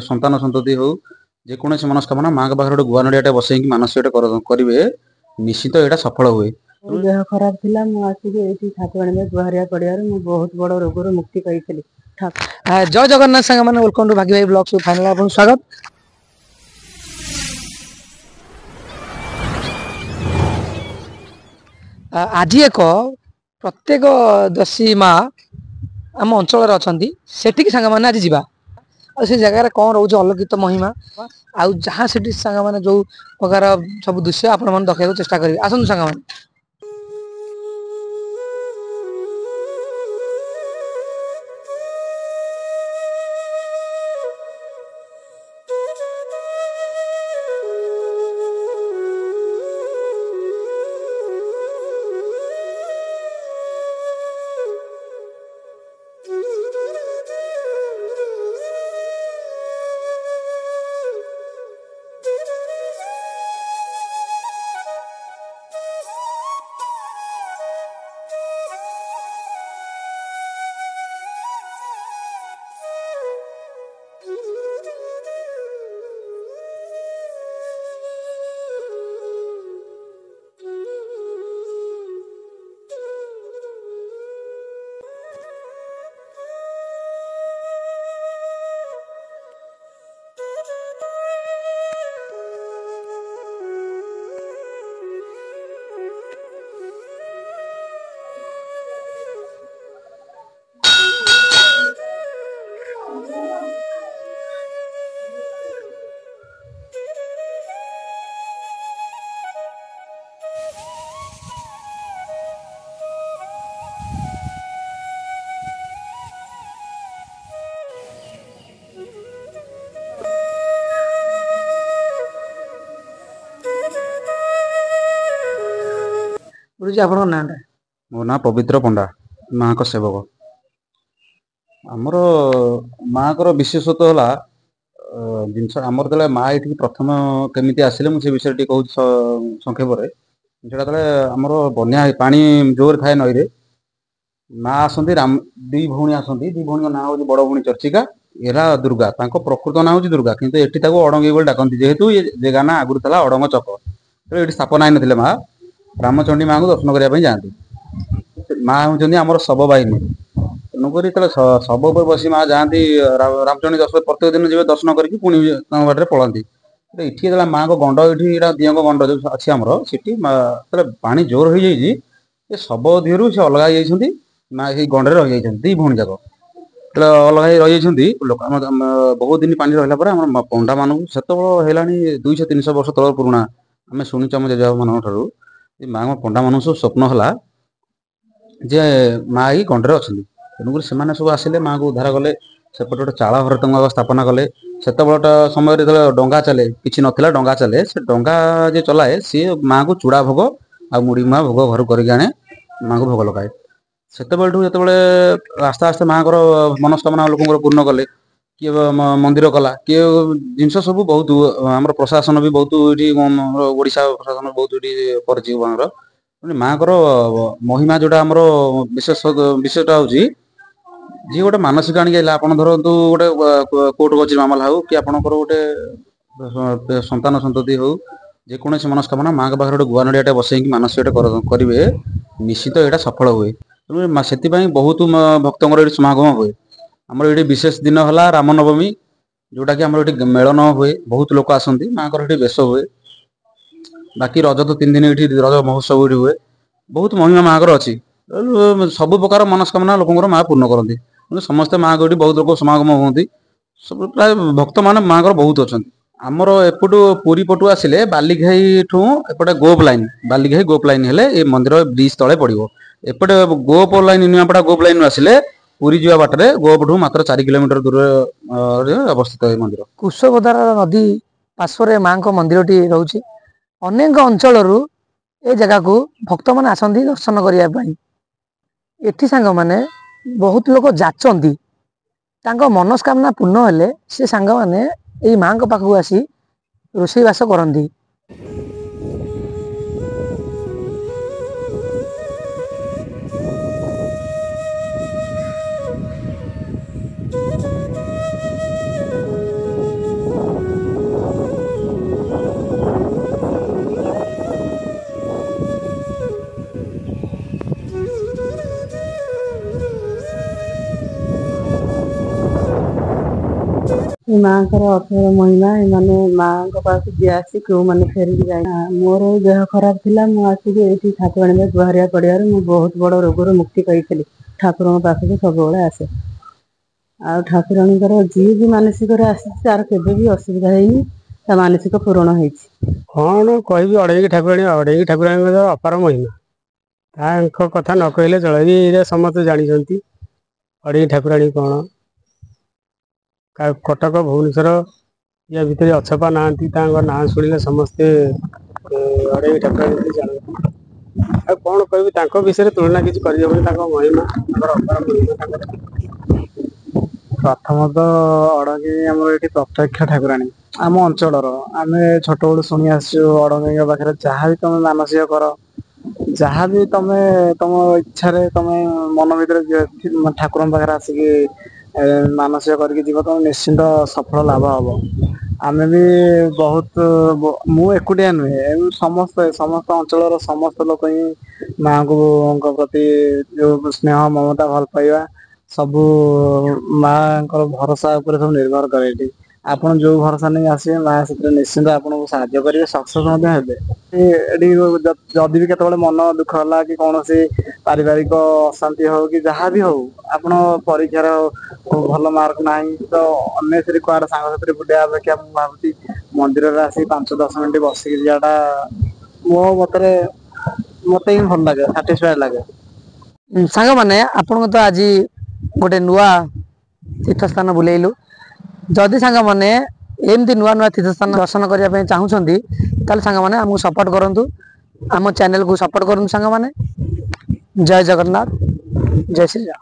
ସନ୍ତାନ ସନ୍ତତି ହଉ, ଯେକୌଣସି ମନସ୍କାମନା ମାଆଙ୍କ ପାଖରେ ଗୋଟେ ଗୁଆ ନଡ଼ିଆଟେ ବସେଇକି ମାନସିକଟେ କରିବେ, ନିଶ୍ଚିତ ଏଇଟା ସଫଳ ହୁଏ। ମୋ ଦେହ ଖରାପ ଥିଲା, ମୁଁ ଆସିକି ଏଇଠି ଠାକୁରାଣୀ ଗୁହାରିଆ ପଡ଼ିବାରୁ ମୁଁ ବହୁତ ବଡ଼ ରୋଗରୁ ମୁକ୍ତି ପାଇଥିଲି। ଜୟ ଜଗନ୍ନାଥ ସାଙ୍ଗମାନେ, welcome to ଭାଗି ଭାଇ ବ୍ଲଗ୍ସ। ଫାଇନାଲ ଆପଣଙ୍କୁ ସ୍ୱାଗତ। ଆଜି ଏକ ପ୍ରତ୍ୟେକ ଦଶୀ ମା ଆମ ଅଞ୍ଚଳରେ ଅଛନ୍ତି, ସେଠିକି ସାଙ୍ଗମାନେ ଆଜି ଯିବା। ଆଉ ସେ ଜାଗାରେ କ'ଣ ରହୁଛି ଅଲୌକିତ ମହିମା, ଆଉ ଯାହା ସେଠି ସାଙ୍ଗମାନେ ଯୋଉ ପ୍ରକାର ସବୁ ଦୃଶ୍ୟ ଆପଣମାନେ ଦେଖେଇବାକୁ ଚେଷ୍ଟା କରିବେ। ଆସନ୍ତୁ ସାଙ୍ଗମାନେ। ଗୁରୁଜୀ, ଆପଣଙ୍କ ନାଁଟା? ମୋ ନାଁ ପବିତ୍ର ପଣ୍ଡା, ମାଆଙ୍କ ସେବକ। ଆମର ମାଆଙ୍କର ବିଶେଷତ୍ୱ ହେଲା ଜିନିଷ ଆମର ଯେତେବେଳେ ମା ଏଠିକି ପ୍ରଥମ କେମିତି ଆସିଲେ, ମୁଁ ସେ ବିଷୟରେ ଟିକେ କହୁଛି ସଂକ୍ଷେପରେ। ସେଟା ଯେତେବେଳେ ଆମର ବନ୍ୟା ପାଣି ଜୋର ଥାଏ ନଈରେ, ମା ଆସନ୍ତି। ରାମ ଦି ଭଉଣୀ ଆସନ୍ତି। ଦି ଭଉଣୀଙ୍କ ନାଁ ହଉଛି ବଡ ଭଉଣୀ ଚର୍ଚିକା, ଏରା ଦୁର୍ଗା। ତାଙ୍କ ପ୍ରକୃତ ନାଁ ହଉଛି ଦୁର୍ଗା, କିନ୍ତୁ ଏଠି ତାକୁ ଅଡଙ୍ଗୀ ବୋଲି ଡାକନ୍ତି, ଯେହେତୁ ଏ ଜାଗା ନାଁ ଆଗରୁ ଥିଲା ଅଡଙ୍ଗ ଚକ। ତେଣୁ ଏଠି ସ୍ଥାପନା ହେଇନଥିଲେ ମା। ରାମଚଣ୍ଡୀ ମାଙ୍କୁ ଦର୍ଶନ କରିବା ପାଇଁ ଯାଆନ୍ତି। ମା ହେଉଛନ୍ତି ଆମର ଶବ ବାହିନୀ। ତେଣୁକରି ଯେତେବେଳେ ଶବ ଉପରେ ବସି ମା ଯାଆନ୍ତି ରାମଚଣ୍ଡୀ ଦର୍ଶନ, ପ୍ରତ୍ୟେକ ଦିନ ଯିବେ, ଦର୍ଶନ କରିକି ପୁଣି ତାଙ୍କ ବାଟରେ ପଳାନ୍ତି। ଏଠି ଯେତେବେଳେ ମାଙ୍କ ଗଣ୍ଡ, ଏଠି ଏଇଟା ଦିଅଙ୍କ ଗଣ୍ଡ ଯୋଉ ଅଛି ଆମର, ସେଠି ଯେତେବେଳେ ପାଣି ଜୋର ହେଇଯାଇଛି, ଏ ଶବ ଦିହରୁ ସେ ଅଲଗା ହେଇଯାଇଛନ୍ତି। ମା ସେଇ ଗଣ୍ଡରେ ରହିଯାଇଛନ୍ତି। ଦି ଭଉଣୀ ଯାକ ଯେତେବେଳେ ଅଲଗା ହେଇ ରହିଯାଇଛନ୍ତି, ଲୋକ ଆମ ବହୁତ ଦିନ ପାଣି ରହିଲା ପରେ ଆମର ପଣ୍ଡା ମାନଙ୍କୁ, ସେତେବେଳେ ହେଲାଣି 200 300 ବର୍ଷ ତଳ ପୁରୁଣା, ଆମେ ଶୁଣିଛୁ ଆମ ଜେଜେବାପା ମାନଙ୍କ ଠାରୁ, ଏ ମାଙ୍କ ପଣ୍ଡା ମାନଙ୍କୁ ସବୁ ସ୍ୱପ୍ନ ହେଲା ଯେ ମା ଏଇ ଗଣ୍ଡରେ ଅଛନ୍ତି। ତେଣୁକରି ସେମାନେ ସବୁ ଆସିଲେ, ମାଙ୍କୁ ଉଦ୍ଧାର କଲେ। ସେପଟେ ଗୋଟେ ଚାଳ ଘର ତାଙ୍କୁ ଆଗ ସ୍ଥାପନା କଲେ। ସେତେବେଳେ ସମୟରେ ଯେତେବେଳେ ଡଙ୍ଗା ଚାଲେ, କିଛି ନଥିଲା, ଡଙ୍ଗା ଚାଲେ, ସେ ଡଙ୍ଗା ଯିଏ ଚଲାଏ ସିଏ ମାଙ୍କୁ ଚୂଡ଼ା ଭୋଗ ଆଉ ମୁଢ଼ି ମୁହାଁ ଭୋଗ ଘରୁ କରିକି ଆଣେ, ମାଙ୍କୁ ଭୋଗ ଲଗାଏ। ସେତେବେଳଠୁ ଯେତେବେଳେ ଆସ୍ତେ ଆସ୍ତେ ମାଙ୍କର ମନସ୍କାମନା ଲୋକଙ୍କର ପୂର୍ଣ୍ଣ କଲେ, କିଏ ମନ୍ଦିର କଲା, କିଏ ଜିନିଷ ସବୁ, ବହୁତ ଆମର ପ୍ରଶାସନ ବି ବହୁତ ଏଠି, ଓଡ଼ିଶା ପ୍ରଶାସନ ବହୁତ ଏଠି କରିଛି। ମାଙ୍କର ମାଙ୍କର ମହିମା ଯୋଉଟା ଆମର ବିଶେଷ ବିଶେଷଟା ହଉଛି, ଯିଏ ଗୋଟେ ମାନସିକ ଆଣିକି ଆଇଲା, ଆପଣ ଧରନ୍ତୁ ଗୋଟେ କୋର୍ଟ କଚେରୀ ମାମଲା ହଉ କି ଆପଣଙ୍କର ଗୋଟେ ସନ୍ତାନ ସନ୍ତତି ହଉ, ଯେକୌଣସି ମନସ୍କାମନା ମାଙ୍କ ପାଖରେ ଗୋଟେ ଗୁଆ ନଡ଼ିଆଟେ ବସେଇକି ମାନସିକଟେ କରିବେ, ନିଶ୍ଚିତ ଏଇଟା ସଫଳ ହୁଏ। ତେଣୁ ସେଥିପାଇଁ ବହୁତ ଭକ୍ତଙ୍କର ଏଠି ସମାଗମ ହୁଏ। ଆମର ଏଠି ବିଶେଷ ଦିନ ହେଲା ରାମନବମୀ, ଯୋଉଟାକି ଆମର ଏଠି ମେଳନ ହୁଏ, ବହୁତ ଲୋକ ଆସନ୍ତି, ମାଙ୍କର ଏଠି ବେଶ ହୁଏ। ବାକି ରଜ ତ 3 ଦିନ ଏଠି ରଜ ମହୋତ୍ସବ ଏଠି ହୁଏ। ବହୁତ ମହିମା ମାଙ୍କର ଅଛି। ସବୁ ପ୍ରକାର ମନସ୍କାମନା ଲୋକଙ୍କର ମା ପୂର୍ଣ୍ଣ କରନ୍ତି। ସମସ୍ତେ ମାଙ୍କ ଏଠି ବହୁତ ଲୋକ ସମାଗମ ହୁଅନ୍ତି, ସବୁ ପ୍ରାୟ ଭକ୍ତମାନେ ମାଙ୍କର ବହୁତ ଅଛନ୍ତି। ଆମର ଏପଟୁ ପୁରୀ ପଟୁ ଆସିଲେ ବାଲିଘାଇ ଠୁ ଏପଟେ ଗୋପ ଲାଇନ, ବାଲିଘାଇ ଗୋପ ଲାଇନ ହେଲେ ଏ ମନ୍ଦିର ବ୍ରିଜ ତଳେ ପଡିବ। ଏପଟେ ଗୋପ ଲାଇନ, ନିମାପଡା ଗୋପ ଲାଇନରୁ ଆସିଲେ ପୁରୀ ଯିବା ବାଟରେ ଗୋପଠୁ ମାତ୍ର 4 କିଲୋମିଟର ଦୂରରେ ଅବସ୍ଥିତ ଏ ମନ୍ଦିର। କୁଶଭଦ୍ରା ନଦୀ ପାର୍ଶ୍ୱରେ ମାଙ୍କ ମନ୍ଦିରଟି ରହୁଛି। ଅନେକ ଅଞ୍ଚଳରୁ ଏ ଜାଗାକୁ ଭକ୍ତମାନେ ଆସନ୍ତି ଦର୍ଶନ କରିବା ପାଇଁ। ଏଠି ସାଙ୍ଗମାନେ ବହୁତ ଲୋକ ଯାଚନ୍ତି, ତାଙ୍କ ମନସ୍କାମନା ପୂର୍ଣ୍ଣ ହେଲେ ସେ ସାଙ୍ଗମାନେ ଏଇ ମାଙ୍କ ପାଖକୁ ଆସି ରୋଷେଇବାସ କରନ୍ତି। ଏ ମାଆଙ୍କର ଅପାର ମହିମା। ଏମାନେ ମାଆଙ୍କ ପାଖକୁ ଯିଏ ଆସି କେଉଁମାନେ ଫେରିକି ଯାଏ। ମୋର ଦେହ ଖରାପ ଥିଲା, ମୁଁ ଆସିକି ଏଇଠି ଠାକୁରାଣୀ ଗୁହାରିଆ ପଡ଼ିବାରୁ ମୁଁ ବହୁତ ବଡ଼ ରୋଗରୁ ମୁକ୍ତି ପାଇଥିଲି। ଠାକୁରଙ୍କ ପାଖକୁ ସବୁବେଳେ ଆସେ, ଆଉ ଠାକୁରାଣୀଙ୍କର ଯିଏ ବି ମାନସିକରେ ଆସିଛି ତାର କେବେ ବି ଅସୁବିଧା ହେଇନି, ତା ମାନସିକ ପୂରଣ ହେଇଛି। କ'ଣ କହିବି ଅଡ଼େଇକି ଠାକୁରାଣୀ, ଅଡ଼େଇକି ଠାକୁରାଣୀଙ୍କର ଅପାର ମହିମା, ତାଙ୍କ କଥା ନ କହିଲେ ଚଳେ। ଏଇଟା ସମସ୍ତେ ଜାଣିଛନ୍ତି ଅଡ଼େଇ ଠାକୁରାଣୀ କ'ଣ। କଟକ ଭୁବନେଶ୍ୱର ୟା ଭିତରେ ଅଛପା ନାହାନ୍ତି, ତାଙ୍କ ନାଁ ଶୁଣିଲେ ସମସ୍ତେ ଅଡ଼େଇ ଠାକୁରାଣୀ ବୋଲି ଜାଣନ୍ତି। ଆଉ କ'ଣ କହିବି ତାଙ୍କ ବିଷୟରେ, ତୁଳନା କିଛି କରିହେବନି। ତାଙ୍କ ମହିମା, ତାଙ୍କର ଅପାର ମହିମା ତାଙ୍କର। ପ୍ରଥମତଃ ଅଡ଼ଙ୍ଗୀ ଆମର ଏଠି ପ୍ରତ୍ୟକ୍ଷ ଠାକୁରାଣୀ ଆମ ଅଞ୍ଚଳର। ଆମେ ଛୋଟବେଳୁ ଶୁଣି ଆସିଛୁ, ଅଡ଼ଙ୍ଗୀଙ୍କ ପାଖରେ ଯାହା ବି ତମେ ମାନସିକ କର, ଯାହା ବି ତମେ ତମ ଇଚ୍ଛାରେ ତମେ ମନ ଭିତରେ ଠାକୁରଙ୍କ ପାଖରେ ଆସିକି ମାନସିକ କରିକି ଯିବ, ତମେ ନିଶ୍ଚିନ୍ତ ସଫଳ ଲାଭ ହବ। ଆମେ ବି ବହୁତ, ମୁଁ ଏକୁଟିଆ ନୁହେଁ, ସମସ୍ତେ ସମସ୍ତ ଅଞ୍ଚଳର ସମସ୍ତ ଲୋକ ହିଁ ମାଆଙ୍କୁ ପ୍ରତି ଯୋଉ ସ୍ନେହ ମମତା ଭଲ ପାଇବା ସବୁ ମାଆଙ୍କର ଭରସା ଉପରେ ସବୁ ନିର୍ଭର କରେ। ଏଠି ଆପଣ ଯୋଉ ଭରସା ନେଇ ଆସିବେ, ମା ସେଥିରେ ନିଶ୍ଚିନ୍ତ ଆପଣଙ୍କୁ ସାହାଯ୍ୟ କରିବେ, ସକ୍ସେସ ମଧ୍ୟ ହେବେ। ଏଠି ଯଦି ବି କେତେବେଳେ ମନ ଦୁଃଖ ହେଲା କି କୌଣସି ପାରିବାରିକ ଅଶାନ୍ତି ହଉ କି ଯାହା ବି ହଉ, ଆପଣ ପରୀକ୍ଷାର ଭଲ ମାର୍କ ନାହିଁ ତ ଅନ୍ୟଥିରେ କୁଆଡେ ସାଙ୍ଗସାଥିରେ ବୁଲିବା ଅପେକ୍ଷା ମୁଁ ଭାବୁଛି ମନ୍ଦିରରେ ଆସି 5-10 ମିନିଟ୍ ବସିକି ଯିବାଟା ମୋ ମତରେ ମତେ ହିଁ ଭଲ ଲାଗେ, ସାଟିସ୍ଫାଏଡ ଲାଗେ। ସାଙ୍ଗମାନେ, ଆପଣଙ୍କୁ ତ ଆଜି ଗୋଟେ ନୂଆ ତୀର୍ଥସ୍ଥାନ ବୁଲେଇଲୁ। ଯଦି ସାଙ୍ଗମାନେ ଏମିତି ନୂଆ ନୂଆ ତୀର୍ଥସ୍ଥାନ ଦର୍ଶନ କରିବା ପାଇଁ ଚାହୁଁଛନ୍ତି, ତାହେଲେ ସାଙ୍ଗମାନେ ଆମକୁ ସପୋର୍ଟ କରନ୍ତୁ, ଆମ ଚ୍ୟାନେଲକୁ ସପୋର୍ଟ କରନ୍ତୁ ସାଙ୍ଗମାନେ। ଜୟ ଜଗନ୍ନାଥ, ଜୟ ଶ୍ରୀରାମ।